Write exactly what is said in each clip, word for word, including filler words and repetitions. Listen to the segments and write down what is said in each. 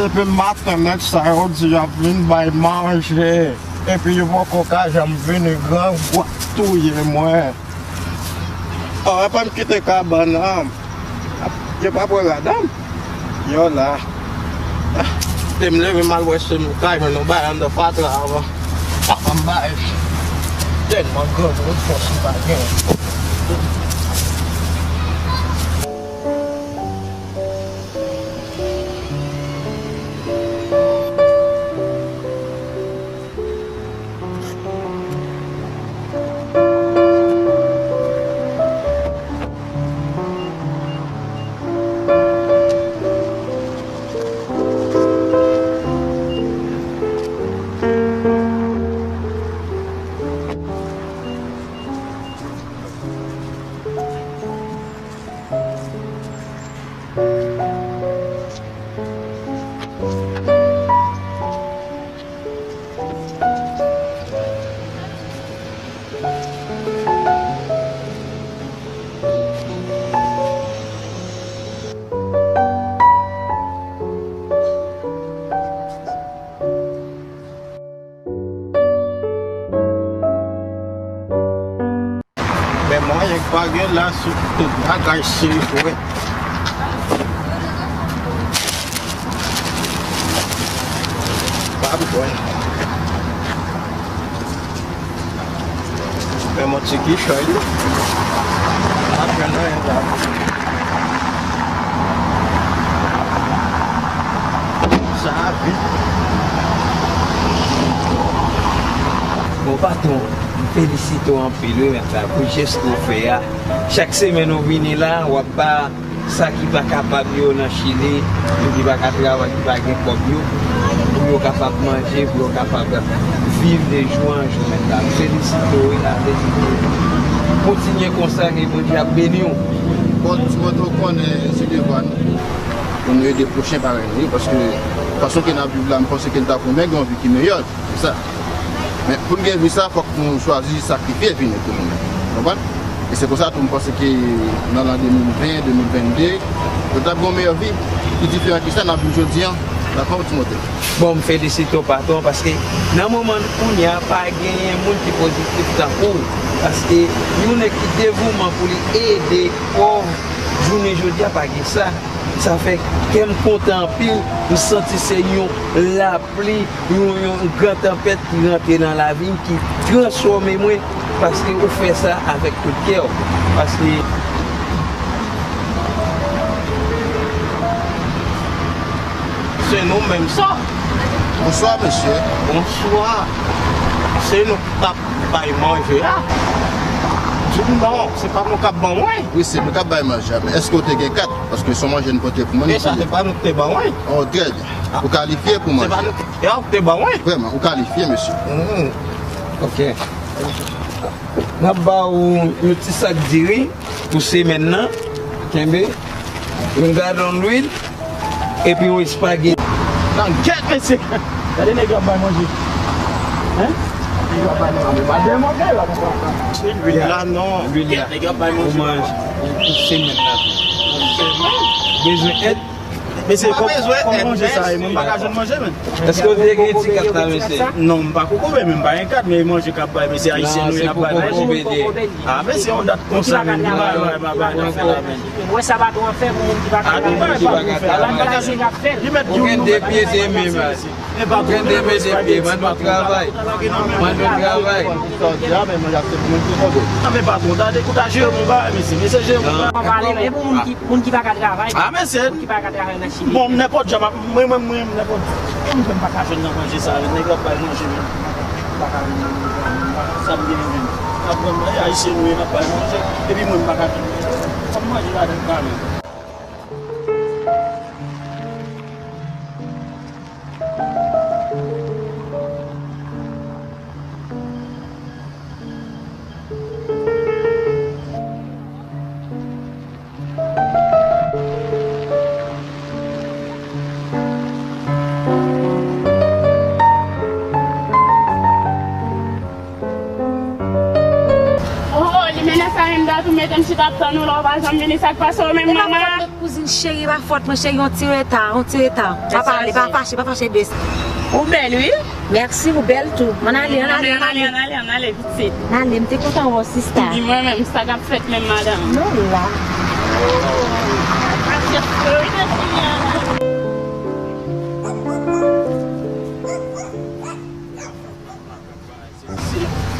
Depi maten nèg sa yo di y ap vin bay manje, epi yo poko ka janm vini, grangou ap touye mwen. Oh, epa m kite kabann nan. Yo pa pran rad an. Yo la. Te m leve m al wè si m ka jwenn yon bagay anndan fatra avan. Papa m bay. Tèlman grangou, fòs m pa gen. Men mwayen k pa gen la, sou tout bagay se vre. Pa bwè. Men yon ti kichòy, wi. Pa jwenn anyen la. Sa a vit. Bon, patwon, m felisite w anpil, wi, mèt la, pou jès ke w fè a. Chak semèn ou vini la, w ap ba sa ki pa kapab yo nan Chili, yo ki pa ka travay, ki pa gen kòb yo, pou yo kapab manje, pou yo kapab viv de jou an jou, mèt la. M felisite w, wi, a felisite w. Kontinye konsa, ke Bondye ap beni w. Bon, Timote, ou konnen, se devwa nou pou nou ede pwochen parèy nou yo, paske fason ke n ap viv la, m panse ke n ta pou mèg yon vi ki meyè. Se sa. Men pou n gen vi sa, fòk nou chwazi sakrifye vi nou tou nou menm. Konprann? E se konsa tou m panse ke nan lan de mil ven, de mil vennde, nou t ap gen yon meyè vi ki diferan ki sa n ap viv jodi an. Dakò, Timote? Bon, m felisite w, patwon, paske nan moman kounye a, pa genyen moun ki pozitif tankou w. Paske yon nèg ki devouman pou li ede pòv, jounen jodi a pa gen sa. Sa fè kè m kontan anpil, m santi se yon lapli, yon, yon gran tanpèt ki rantre nan lavi m, ki transfòme mwen, paske ou fè sa avèk tout kè w. Paske se nou menm sa. Bonswa, mesye. Bonswa. Se nou k t ap bay manje a? Di m non, se pa nou k ap ban mwen. Wi, se nou k ap bay manje a. Men èske w te gen kat? Paske se yon manje n pote pou moun. E sa, se pa nou k te ban mwen. Oh, trè byen. Ou kalifye pou manje. Se pa nou k te, e w k te ban mwen. Vrèman, ou kalifye, mesye. Mm. Ok. N ap ba w yon ti sak diri pou semèn nan. Kenbe. Yon galon lwil. Epi yon espageti. Nan gèt, mesye. Gade nèg yo ap bay manje. Hein? Nèg yo ap bay manje. Pa demande la, papa. Se lwil la, non. Lwil la. Gèt, nèg yo ap bay manje. Pou manje. Pou semèn la. Pou semèn. Bezwen èd? Mesye, kòman manje sa ye? Mwen pa ka jwenn manje, men. Èske w te gen ti kat la, mesye? Non, m pa kokobe, men m pa gen kat, men manje k ap bay, mesye, ayisyen nou ye, n ap bay manje. A, mesye, yon dat konsa, men, ki bagay, bagay, bagay, bagay, men. Ou wè sa patwon an fè pou moun ki pa ka travay? Li mèt di w de pye, de men, mesye. Ou gen de men, de pye, ban nou travay. Ban nou travay. Nan men patwon, tande, koute, jere yon bagay, mesye. Mesye, jere yon bagay. Moun ki, moun ki pa ka travay. A, mesye. Moun ki pa ka travay nan Chili. Bon, nenpòt jan, mwen, mwen, mwen, nenpòt jan. Mwen pa ka jwenn nan manje sa, nèg yo ap bay manje, men. Mwen pa ka jwenn nan manje, sa m genyen, men. N ap pran manje, ayisyen nou ye, n ap bay manje. Epi mwen, m pa ka jwenn manje. Fò m manje ladan kanmenm. Oh, li mennen sa menm dat ou mete m chita ap tann ou la, ou pa janm vini, sa k pase w menm, manman? Kouzin cheri, pa fòt mwen, cheri, yon ti reta, yon ti reta. Pa pale, pa fache, pa fache, bes. Ou bèl, wi. Mèsi, ou bèl tou. Ann ale, ann ale, ann ale. Ann ale, ann ale, ann ale, pitit. Ann ale, m te kontan wè w, sista. Di mwen menm, sa k ap fèt menm, madanm? Nou la.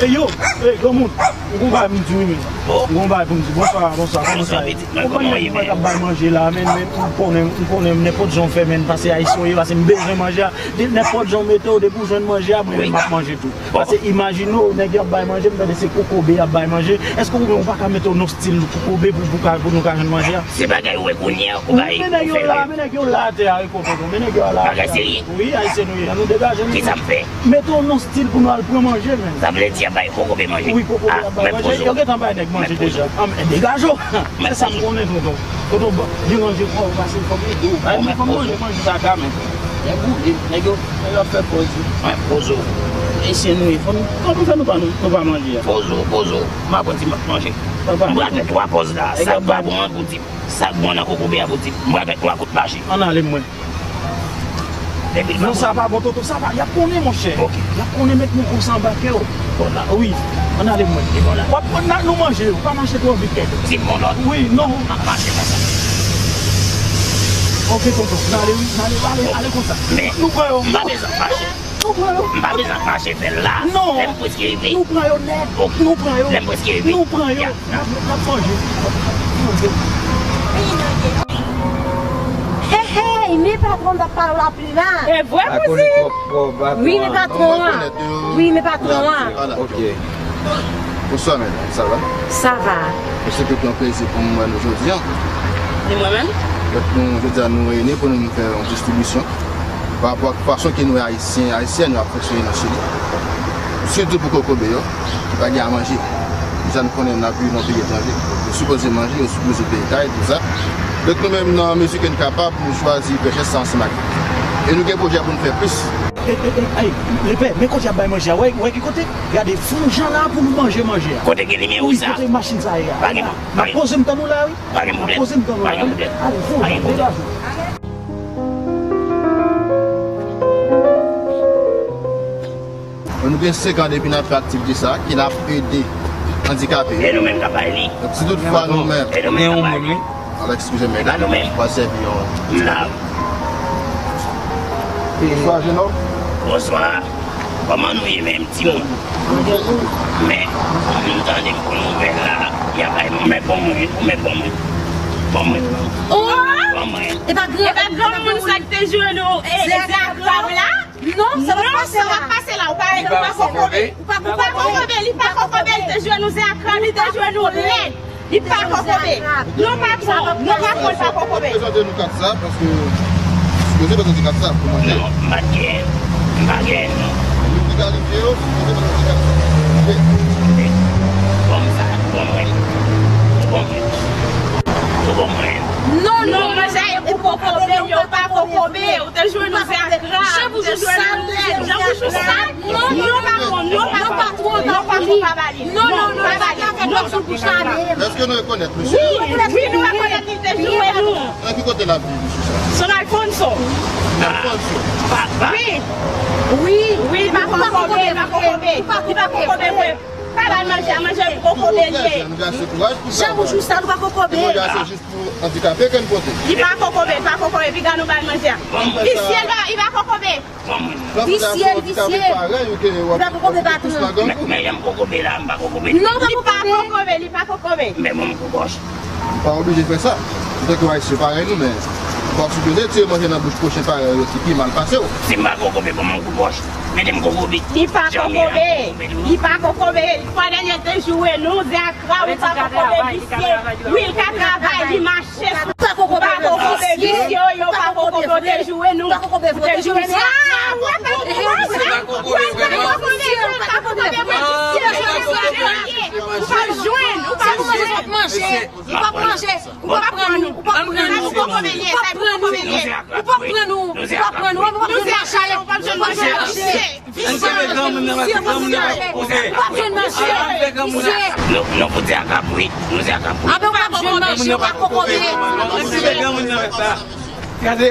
E yo, e, granmoun, ou gon bagay m di wi, men. Ou gon bagay pou m di. Bonswa, bonswa, kòman sa ye? Ou konn nèg mwen k ap bay manje la, men, men, m konnen, m konnen, nenpòt jan w fè, men, pase ayisyen w ye, pase m bezwen manje a. Nenpòt jan w mete w, depi w jwenn manje a, mwen menm m ap manje tou. Pase imajine w, nèg yo ap bay manje, m tande se kokobe y ap bay manje. Èske ou menm ou pa ka mete w nan stil kokobe pou, pou ka, pou nou ka jwenn manje a? Se bagay ou wè kounye a, ou bay, ou fè rèv. Men nèg yo la atè a, wi, tonton, men nèg yo la atè a. Bagay serye. Wi, ayisyen nou ye, ann nou degaje nou. Kisa m fè? Mete w nan stil pou nou al pran manje, men. Sa vle di y ap bay kokobe manje. Wi, kokobe y ap bay manje. Yo gentan bay nèg manje deja. An, men degaje w. Men sa m konnen, tonton. Tonton, bon, deranje kò w, pase fò m ede w. Bay mwen, fò m manje, manje sa ka, men. Nèg boule, nèg yo, nèg yo ap fè pòz yo. Mwen poze w. Ayisyen nou ye, fò nou, fò nou fè nou pa, nou, nou pa manje a. Poze w, poze w. M ap di m ap manje. M pral fè twa pòz la. Sa k pa bon an pou di m. Sa k bon nan kokobe a pou di m. M pral fè twa kout mache. Ann ale, mwen. Non, sa pa bon, tonton, sa pa. Y ap konnen, monchè. Y ap konnen, met nou konsa anba kè w. Wi, ann ale, mwen. W ap pran, nou manje yo. Pa mache twò vit, kèk. Wi, non. M ap mache konsa. Ok, tonton, n ale, wi, n ale, ale, ale konsa. Men, nou pran yo. M pa bezwen mache. Nou pran yo. M pa bezwen mache fè l la. Non. Lè m prèske rive. Nou pran yo nèt. Nou pran yo. Lè m prèske rive. Nou pran yo. N ap, n ap manje. Hey, hey, men patwon t ap pale w la pi mal. E vre, kouzen? Wi, men patwon an. Wi, men patwon an. Ok. Bonswa, medam. Sa va? Sa va. Se yon plezi pou mwen wè nou jodi a. E mwen menm? Donk, nou, jodi a, nou reyini pou nou fè yon distribisyon. Pa rapò ak fason ke nou wè Ayisyen, Ayisyèn yo ap fonksyone nan Chili, sitou pou kokobe yo, ki pa gen a manje. Deja, nou konnen n ap viv nan peyi etranje. Yo sipoze manje, yo sipoze peye kay, tou sa. Donk, nou menm, nan mezi ke n kapab, nou chwazi fè jès sa ansanm ak yo. E nou gen pwojè pou n fè plis. E, e, e, ay, lepè, men kote y ap bay manje a. Wè, wè ki kote? Gade, fè yon jan la pou nou manje manje a. Kote gen limyè rouj sa? Wi, kote machin sa ye a? Pa gen, pa gen. N ap poze m tann ou la, wi. Pa gen pwoblèm. N ap poze m tann ou la, wi. Pa gen pwoblèm. Ale, fè yon jan, degaje w. Nou gen senk an depi n ap fè aktivite sa a, ki n ap ede andikape yo. E nou menm k ap bay li. Donk, si tout fwa nou menm. E nou menm k ap bay li. Alex, eskize m, medam. E pa nou menm. W ap sèvi yon. M la. Bonswa, jenòm. Bonswa. Kòman nou ye menm, timoun? Men, m tande m pran nouvèl la, y ap bay mwen, men ban mwen, men ban mwen. Ban mwen. Ban mwen. E pa gran, e pa granmoun sa ki te jwenn nou, e, Zè Akrab la? Non, sa pa pase la. Sa pa pase la. Ou pa, ou pa kokobe. Ou pa kokobe, li pa kokobe, li te jwenn nou Zè Akrab, li te jwenn nou lèd. Li pa kokobe. Non, patwon, non, patwon, li pa kokobe. Prezante nou kat sa, paske, sipoze prezante kat sa pou manje. Non, m pa t gen, m pa gen, non. Moun ki kalifye yo, sipoze prezante kat sa. Ban m sa, ban mwen. Ban mwen. Ban mwen. Non, non, manje a e pou kokobe, yo pa kokobe. Ou te jwenn nou Zè Akrab, ou te jwenn nou lèd, jan bouch ou sal. Non, non, patwon, non, patwon, non, patwon. Pa ba li. Non, non, non, pa ba li. Non, sou bouch la menm. Èske nou rekonèt misye? Wi, wi, nou rekonèt li te joure nou. Nan ki kote l ap viv, misye sa? San Alfonso. Alfonso. Wi. Wi, wi, li pa kokobe, li pa kokobe. Li pa kokobe vre. Pa ba l manje, a manje kokobe li ye. Jan ou jou sa, nou pa kokobe. Pou andikape ke n pote. Li pa kokobe, li pa kokobe, piga nou ba l manje a. Visye, li pa, li pa kokobe. Visye, visye. Li pa kokobe, patwon. Men, men jan m kokobe la, m pa kokobe. Non, li pa kokobe, li pa kokobe. Men bon, m kou bòch. Ou pa oblije fè sa. Antanke Ayisyen parèy nou, men ou pa sipoze tire manje nan bouch pwochen parèy ou yo ki pi mal pase w. Si m pa kokobe, bon, m kou bòch. Mete m kokobe. Li pa kokobe. Li pa kokobe. Fwa dènye te joure nou, zè a Kraw, li pa kokobe, visye. Wi, li ka travay, li mache. Pa kokobe, visye. Yo pa kokobe, te joure nou. Pa kokobe, te joure nou. Ah, wè, pa kokobe, pa kokobe, pa kokobe, visye. Ou pa jwenn, ou pa jwenn. Ou p ap manje, ou p ap pran nou, ou p ap pran nou, ou p ap pran nou, ou p ap pran nou, ou p ap pran nou, ou p ap pran nou, ou p ap jwenn manje. Visye, visye, visye, visye, visye. Ou p ap jwenn manje. Visye. Nou, nou pou di a kabrit, nou di a kabrit. Anben ou p ap jwenn manje, ou p ap kokobe. Gade.